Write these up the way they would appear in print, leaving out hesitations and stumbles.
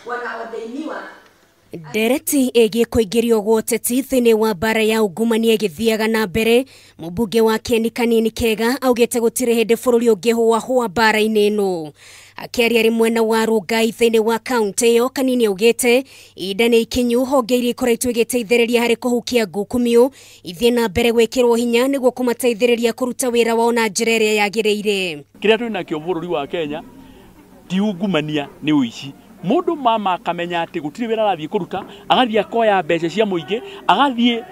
Wanaordainiwa. Ndereti ĩgiĩ kũingĩrio gwa ũteti thĩinĩ wa mbara ya ungumania ĩgĩthiaga na mbere. Mũmbunge wa Kieni Kanini Kega augĩte gũtirĩ hĩndĩ bũrũri ũngĩhũahũa mbara-inĩ ĩno. Akĩaria arĩ mwena wa Rongai thĩinĩ wa kaũntĩ ĩyo, Kanini augĩte ihinda nĩ ikinyu honge iria ikoretwo igĩteithĩrĩria harĩ kũhukia ngukumio ithiĩ na mbere gwĩkĩrwo hinya nĩguo kũmateithĩrĩria kũruta wĩra wao na njĩra ĩrĩa yagĩrĩire. Kĩrĩa twĩ nakĩo bũrũri wa Kenya ti ungumania, nĩ ũici. Mũndũ mama akamenya atĩ gũtirĩ wĩra arathiĩ kũruta, agathiĩ akoya mbeca cia mũingĩ, agathiĩ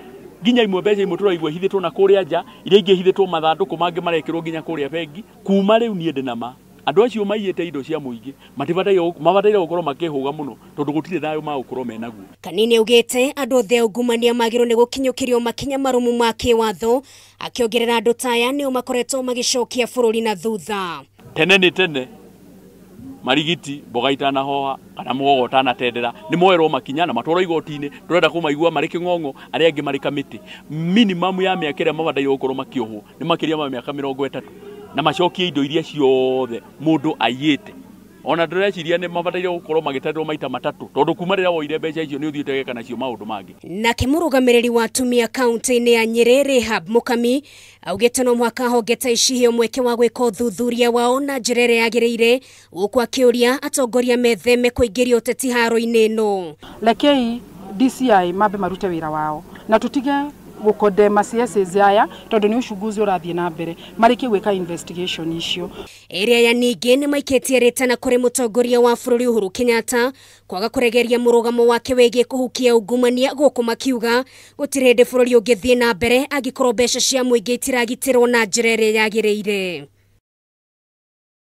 nginya imwe mbeca imwe tũraigua ihithĩtwo na kũrĩa nja, iria ingĩ ihithĩtwo mathandũkũ mangĩ marekĩrwo nginya kũrĩa bengi. Kuma rĩu niĩ ndĩ na ma andũ acio maiyĩte indo cia mũingĩ matibataire, mabataire gũkorwo makĩhũga mũno tondũ gũtirĩ thayũ magũkorwo menaguo. Kanini augĩte andũ othe a ungumania magĩrĩirwo nĩ gũkinyũkĩrio makinya marũmu ma kĩwatho, akĩongerera andũ ta aya nĩo makoretwo magĩcokia bũrũri na thutha. Tene nĩ tene marigiti mboga itanahoha kana mũgogo ũtanatendera nĩ moerwo makinya na matwarwo igoti-inĩ. Tũrenda kũmaigua marĩ kĩng'ong'o, arĩa angĩ marĩ kamĩtĩ. Minimum ya mĩaka ĩrĩa mabataire gũkorwo makĩohwo nĩ makĩria ma mĩaka 30 na macokie indo iria ciothe mũndũ aiyĩte. Ona ndĩreciria nĩ mabataire gũkorwo magĩtarĩrwo maita matatũ tondũ kuma rĩrĩa woire mbeca icio nĩ ũthiĩte ũgeka nacio maũndũ mangĩ. Nake mũrũgamĩrĩri wa atumia kaũntĩ-inĩ ya Nyĩrĩ Rehab Mukami augĩte no mũhaka honge ta ici iheo mweke wa gwĩka ũthuthuria wao na njĩra ĩrĩa yagĩrĩire, gũkũ akĩũria atongoria metheme kũingĩria ũteti haro-inĩ ĩno. Rekei DCI mambe marute wĩra wao na tutige gũkondema CSs aya tondũ nĩ uchunguzi ũrathiĩ na mbere, marĩkie gwĩka investigation icio. Ĩrĩa ya ningĩ nĩ maikĩtie rĩtana kũrĩ mũtongoria wa bũrũri Uhuru Kenyatta kwaga kũregeria mũrũgamo wake wĩgiĩ kũhukia ungumania, gũkũ makiuga gũtirĩ hĩndĩ bũrũri ũngĩthiĩ na mbere angĩkorwo mbeca cia mũingĩ itiragitĩrwo na njĩra ĩrĩa yagĩrĩire.